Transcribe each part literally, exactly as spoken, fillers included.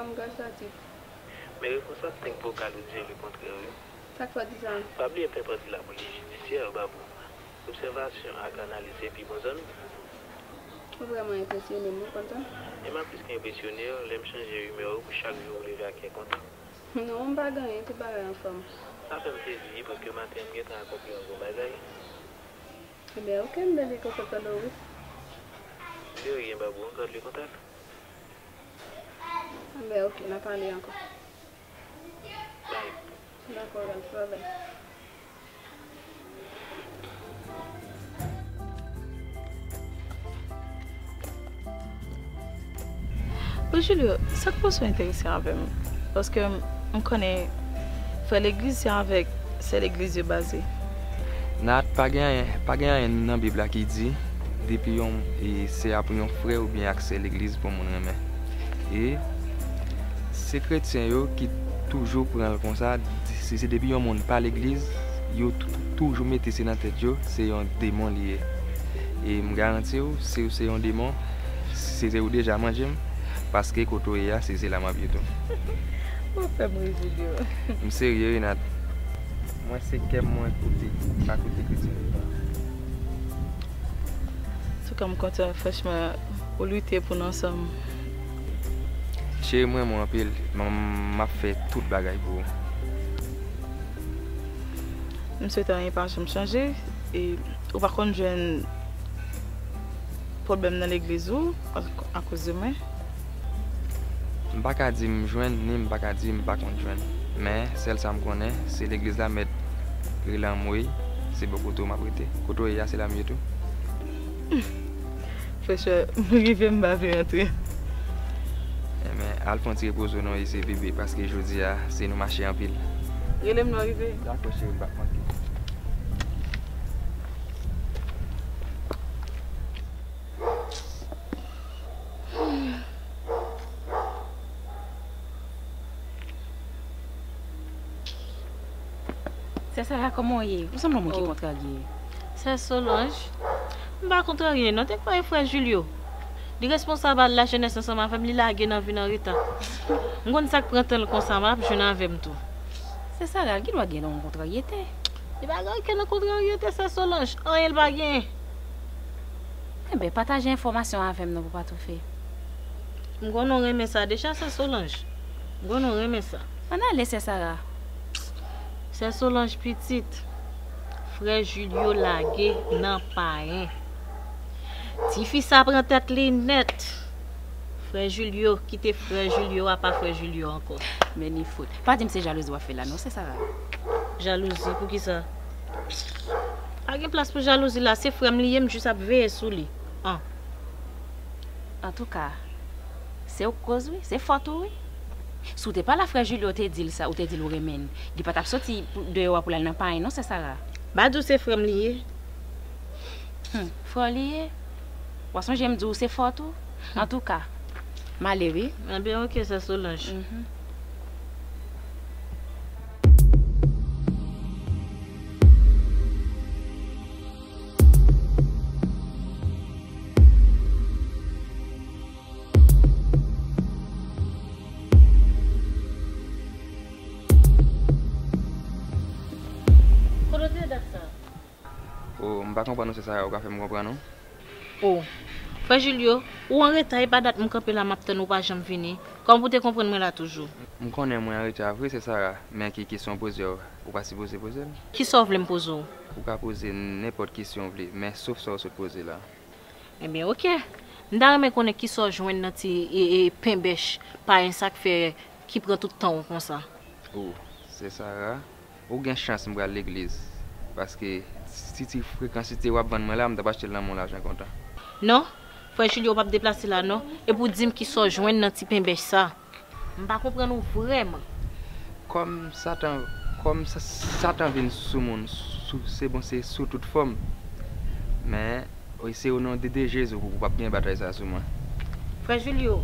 M gras a Tit. Men repons ap tann pou w ka di l lekontrè wi. Sa k fè w di sa? Pa bliye pèpèt la pou li jidisyè, babou. Obsèvasyon ak analiz se pi bon zòn. Ou vrèman enpresyone m, ou konn sa? E m ap plis ke enpresyone w lè m chanje imè w pou chak jou ou leve ak kè kontan. Non, m pa gen anyen, tout bagay anfòm. Sa fè m plezi wi, paske maten an m gentan akonpli yon gwo bagay. Ebyen, oke, m byen kontan tande w wi. De rien, babou, m gad li kontak. Ebyen, oke, n a pale ankò. Bye. Dakò, al travay. Wi, Julio, sa k pous ou enterese avè m? Paske m, m konnen frè legliz se avèk sè legliz yo baze. Nat, pa gen anyen, pa gen anyen nan Bib la ki di, depi yon, e, se ap yon frè oubyen ak sè legliz pou moun renmen. E se kretyen yo ki toujou pran l konsa, se, se depi yon moun pa legliz, yo tou-, toujou mete se nan tèt yo, se yon demon li ye. E m garanti w, si w se yon demon, se, se ou deja manje m, paske kote w ye a, se, se la m ap ye tou. W ap fè m ri, Julio. M serye wi, Nat. Mwen se kè m mwen koute, pa kote kretyen yo. Antouka, m kontan, franchman, ou lite pou n ansanm. Cheri, m renmen w anpil. M, m ap fè tout bagay pou ou. M swete anyen pa janm chanje. E ou pa konn jwenn pwoblèm nan legliz ou ak-, akoz de mwen? M pa ka di m jwenn, ni m pa ka di m pa konn jwenn. Men, sèl sa m konnen, se legliz la mèt rele anmwey, se bò kote w m ap rete. Kote w ye a, se la m ye tou. Frè, m rive, m pa vle rantre. Enben, al fè yon ti repoze w non, e se bebe, paske jodi a, se nou mache anpil. Rele m lè w rive. Dakò, cheri, m p ap manke. Sè Sara, kòman w ye? Ou sanble yon moun ki kontrarye. Sè Solange, m pa kontrarye non, te kwè e frè Julio. Li responsab a lajenès ansanm avè m, li lage nan vin anreta. M konn sa k pran tan l konsa, m ap jwenn avè m tou. Sè Sara, gen dwa gen nan yon kontraryete. Li pa gen okenn kontraryete, sè Solange. Anyen l pa gen. Enben, pataje enfòmasyon avè m non pou pa toufe. M konnen w renmen sa deja, sè Solange. M konnen w renmen sa. Ann ale, sè Sara. Sè Solange pitit, frè Julio lage nan payen. Tifi sa pran tèt li nèt. Frè Julio, kite frè Julio a pa frè Julio ankò. Men ni fout. Pa di m se jalouzi w ap fè la non, sè Sara. Jalouzi, poukisa? Pa gen plas pou jalouzi la, se frè m li ye, m jis ap veye sou li. An. Antouka, se ou k koz wi, se fòt ou wi. Si w te pale a frè Julio, ou te di l sa, ou te di l ou renmen l, li pa t ap soti pou, deyò a pou l al nan payen non, sè Sara. M pa di w se frè m li ye. Hum, frè w li ye? W a sonje m di w se fòt ou? Antouka, m ale wi. Enben, oke, sè Solange. Mhm. Kote w te ye dat sa? O, m pa konprann ou, sè Sara, ou ka fè m konprann ou? O, frè Julio, ou anreta, e pa dat m kanpe la m ap tann ou pa janm vini. Kòman pou w te konprann mwen la toujou? M konnen mwen anreta vre, sè Sara, men ki kesyon w poze w, ou pa sipoze poze l. Kisa w vle m poze w? Ou ka poze nenpòt kesyon w vle, men sof sa w sot poze la. Enben, oke. M ta renmen konnen kisa w jwenn nan ti, e, e, penbèch payen sa k fè, ki pran tout tan w konsa. O, sè Sara, ou gen chans m pral legliz. Paske si ti frekansite w ap vann mwen la, m t ap achte l nan men w lajan kontan. Non, frè Julio p ap deplase la non. Epi w di m kisa w jwenn nan ti penbèch sa. M pa konprann ou vrèman. Kòm Satan, kòm Sa-, Satan vin sou moun, sou, se bon, se sou tout fòm. Men, wi, se o non de, de Jezi, ou, ou p ap gen batay sa sou mwen. Frè Julio.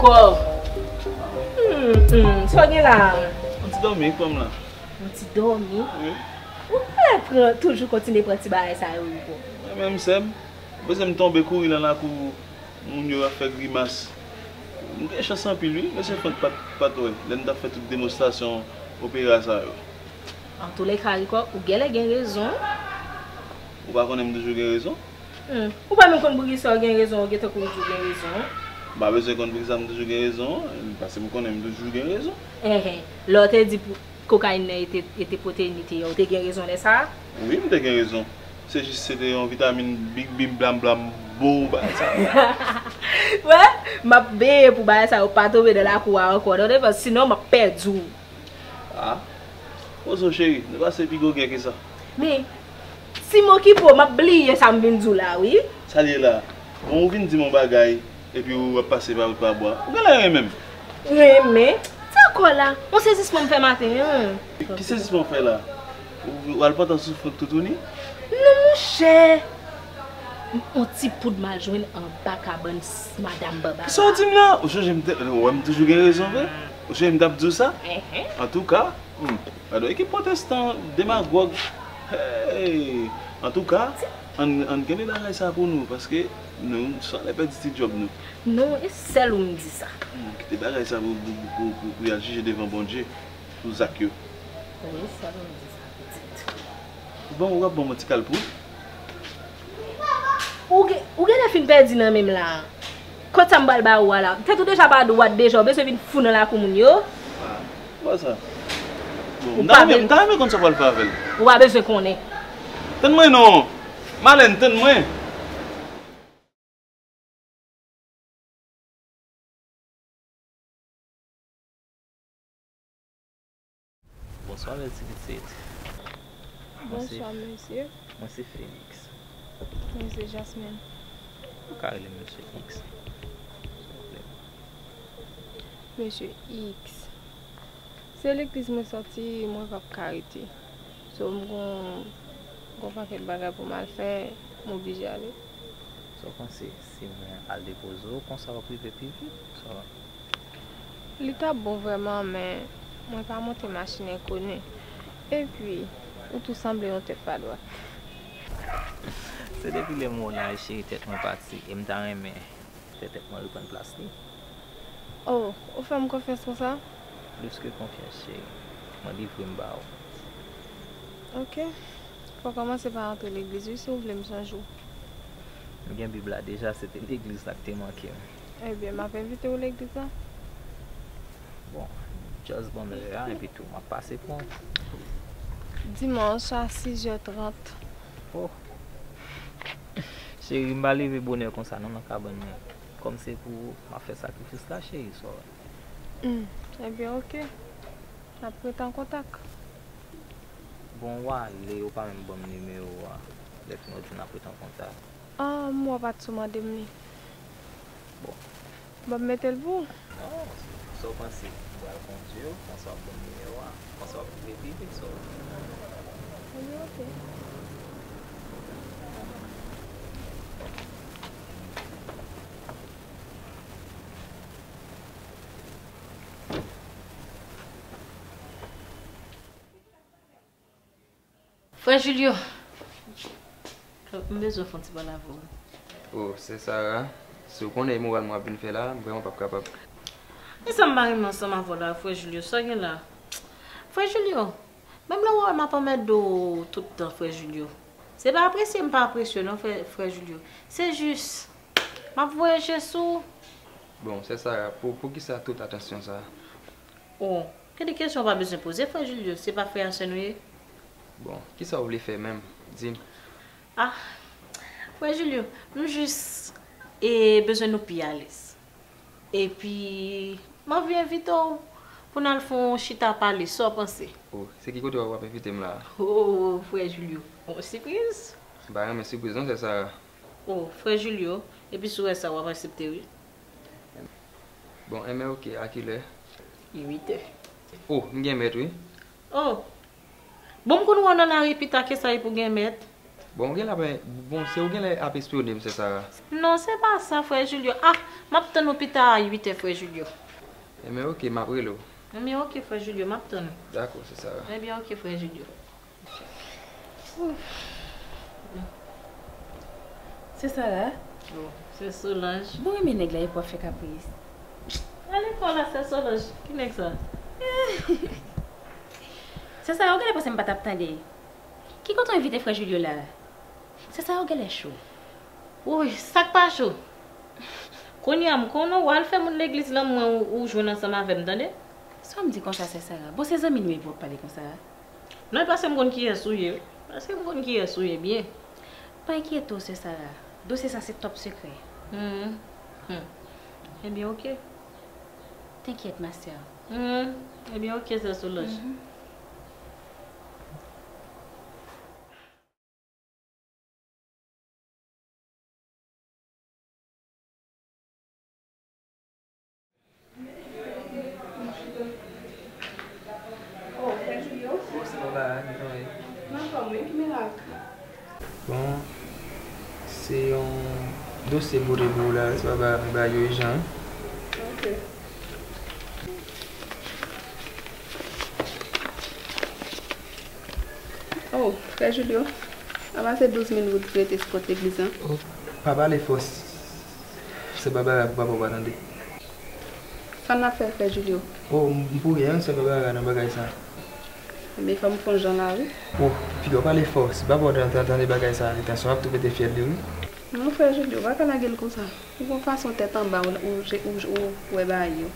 Kò. Hmm, hmm, sa w gen la? Yon ti dòmi, kòm la. Yon ti dòmi? Wi. Ou pa pran, toujou kontinye pran ti bagay sa yo, wi, bon. Mwen menm, sè m, bezwen m tonbe kouri nan lakou moun yo ap fè grimas. M gen chans anpil, wi. Mesye Frank pa t, pa t wè lè n t ap fè tout demonstrasyon opera sa yo. Antoulèka, Ricot, ou genlè gen rezon. Ou pa konnen m toujou gen rezon? Hmm. Ou pa menm konn poukisa w gen rezon, ou gentan kouri di w gen rezon. M pa bezwen konn poukisa m toujou gen rezon, paske m konnen m toujou gen rezon. Enhen. Lè w te di pou kokayin nan ete, ete pwoteyin li te ye, ou te gen rezon lè sa a? Wi, m te gen rezon. Se jis se te yon vitamin big bim blam blam bo bagay sa. Wè, m ap veye pou bagay sa yo pa tonbe nan lakou a ankò, tande, paske sinon m ap pèdi w. Ah. Poze w, cheri, nou pase pi gwo gè ke sa. Men, si m okipe w, m ap bliye sa m vin di w la, wi. Sa l ye la? Bon, ou vin di m yon bagay, epi w ap pase pa wout pa bwa. Ou genlè renmen m. Renmen? Sa kò la? Yon sezisman m fè maten an. Ki sezisman w fè la? Ou, ou al pantan sou Frank toutouni? Non, monchè. M, yon ti poud m al jwenn anba kabann s-, madanm Baba la. Kisa w di m la? Ou sonje m te, ou wè m toujou gen rezon vre? Ou sonje m t ap di w sa? Enhen. Antouka, hmm, gade yon ekip pwotestan, demagòg. Hey! Antouka, ann, ann kenbe bagay sa pou nou, paske nou, sa n ap pèdi ti djòb nou. Non, e sèl ou m di sa. Hmm, kite bagay sa pou, pou, pou, pou, pou y al jije devan Bondye pou zak yo. Wi, sèl ou m di sa, pitit. Bon, ou ap ban m yon ti kalpou? Ou gen, ou genlè fin pèdi nan men m la. Kot sa m pral ba ou a la? Tèt ou deja pa dwat deja, ou bezwen vin fou nan lakou moun yo? Ah, bon sa. Bon, m ta renmen, m ta renmen konn sa w pral fè avè l. Ou pa bezwen konnen. Tann mwen non. Malèn, tann mwen. Bonswa, bèl ti pitit. Mwen se, bonswa, mesye. Mwen se Felix. Mwen se Jasmine. Ou ka rele m Mesye X, silvouplè. Mesye X. Se legliz mwen sòti, mwen p ap ka rete. So, m gon, gon pakèt bagay pou m al fè, m oblije ale. Sa w panse si mwen al depoze w, konsa w ap rive pi vit? Sa w... Li t ap bon vrèman, men mwen pa monte machin enkoni. Epi, ou tou sanble yon tèt pa dwat. Se depi lè m wè w la, cheri, tèt mwen pati, e m ta renmen fè tèt mwen reprann plas li. Oh, ou fè m konfyans konsa? Plis ke konfyans, cheri. Mwen livre m ba ou. Ok. Fò w kòmanse pa antre legliz, wi, si w vle m sonje w. M gen Bib la deja, se te legliz la k te manke m. Ebyen, m ap envite w legliz la. Bon, just ban m lè a, epi tou, m ap pase pran w. Dimanch a sizè trant. Oh! Cheri, m pa leve bonè konsa non nan kabann mwen. Kòm se pou ou, m ap fè sakrifis la, cheri, sa w wè. Hmm, ebyen, ok. N ap ret an kontak. Bon, w ale, ou pa menm ban m nimewo a. Lè fini, ou di n ap ret an kontak. Ah, m wè w pa t sou mande m li. Bon. Ban m mete l pou ou. Non, sa w panse? Ou pral kondui, konsa w ap ban m nimewo a, konsa w ap rive pi vit, sa w wè. Ebyen, ok. Frè Julio, m bezwen fè yon ti pale avè w. Oh, sè Sara, si w konnen e moral mwen ap vin fè la, m vrèman p ap kapab. Men sa m pa renmen ansanm avè w la, frè Julio, sa w gen la? Frè Julio, menm lè w wè m ap anmède w tout tan, frè Julio. Se pa apresye m pa apresye w non, frè, frè Julio. Se jis, m ap voye je sou w. Bon, sè Sara, pou, poukisa tout atansyon sa a? Oh, gen de kesyon w pa bezwen poze, frè Julio, se pa frè a sè nou ye? Bon, kisa w vle fè menm? Di m. Ah, frè Julio, m jis, e, bezwen nou pi alèz. Epi, m anvi envite w pou n al fè yon chita pale, sa w panse? Oh, se ki kote w ap envite m la a? Oh, frè Julio, yon sipriz? M pa renmen sipriz non, sè Sara. Oh, frè Julio, epi si w wè sa, w ap aksepte wi. Bon, enben, ok, a kilè? Uit è. Oh, m gen mèt, wi. Oh. Bon, m konn wè w nan lari pita ke sa e pou gen mèt. Bon, ou genlè ap, bon, se ou genlè ap espyone m, sè Sara. Non, se pa sa, frè Julio. Ah, m ap tann ou pita a uit è, frè Julio. Enben, oke, m ap rele w. Enben, oke, frè Julio, m ap tann ou. Dakò, sè Sara. Enben, oke, frè Julio. Ouf. Sè Sara? Oh, sè Solange. Bon, renmen nèg la epi w ap fè kapris. Ale kò la, sè Solange. Ki nèg sa? Sè Sara, ou genlè panse m pa t ap tande. Ki kote w envite frè Julio la? Sè Sara, ou genlè cho. Woy, sa k pa cho? Kounye a m konnen w al fè moun legliz lan, mwen ou, ou jwenn ansanm avè m, tande? Sa w ap di konsa, sè Sara? Bon, se zanmi nou ye pou w ap pale konsa a? Non, e paske m konn kiyès ou ye, wi. Paske m konn kiyès ou ye byen. Pa enkyete w, sè Sara. Dosye sa se top sekrè. Hmm. Hmm. Ebyen, oke. T'inquiète, ma sœur. Hmm. Ebyen, oke, sè Solange. Mhm. Oh, frè Julio? Oh, se Barbara, kijan w ye? M anfòm, wi, ki mirak? Bon, se yon dosye m pote pou ou la, se Barbara, bagay yo ijan, wi. Ok. Oh, frè Julio, anba se douz mil goud ki rete sou kont legliz lan. Oh, pa pale fò, sè Barbara, pou papa w pa tande. Sa n ap fè, frè Julio? Oh, m pou ryen, sè Barbara, nan bagay sa. Men fò m fè yon jan la, wi. Oh, piga w pale fò, si papa w ta, ta tande bagay sa, li tansyon ap tou pete fyèl li, wi. Non, frè Julio, pa ka lage l konsa. Ou gon fason tèt anba, ou, ou, ou, ou wè bagay yo.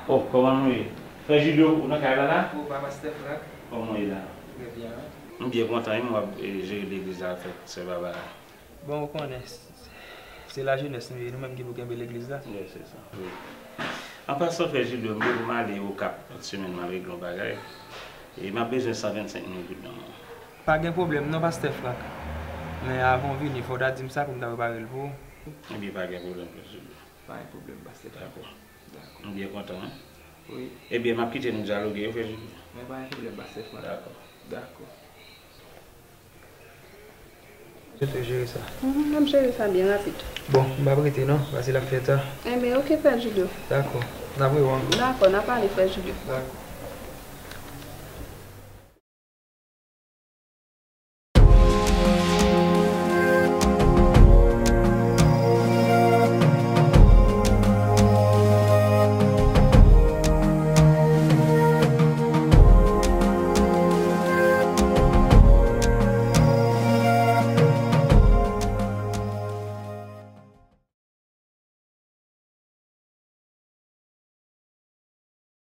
Oh, kòman nou ye? Frè Julio, ou nan kay la la? Ou pa pastè Frank? Kòman w ye la? Trè byen, wi. M byen kontan, wi, m w ap, eh, jere legliz la avèk sè Barbara. Bon, ou konnen, se lajenès nou ye, nou menm ki pou kenbe legliz la. Wi, se sa, wi. An pasan, frè Julio, m gen pou m ale Okap lòt semèn, m al regle yon bagay. E m ap bezwen san vennsenk mil goud nan men w. Pa gen pwoblèm non, pastè Frank. Men avan w vini, fò w ta di m sa pou m ta prepare l pou ou. Ebyen, pa gen pwoblèm, frè Julio. Pa gen pwoblèm, pastè Frank. Dakò. Dakò. M byen kontan, wi. Wi. Ebyen, m ap kite nou dyaloge, wi, frè Julio. Men pa gen pwoblèm, pastè Frank. Dakò. Dakò. Ou te jere sa? Mhm, n ap jere sa byen rapid. Bon, m p ap rete non, paske l ap fè ta. Enben, oke, frè Julio. Dakò. N ap rewè ankò. Dakò, n ap pale, frè Julio. Dakò.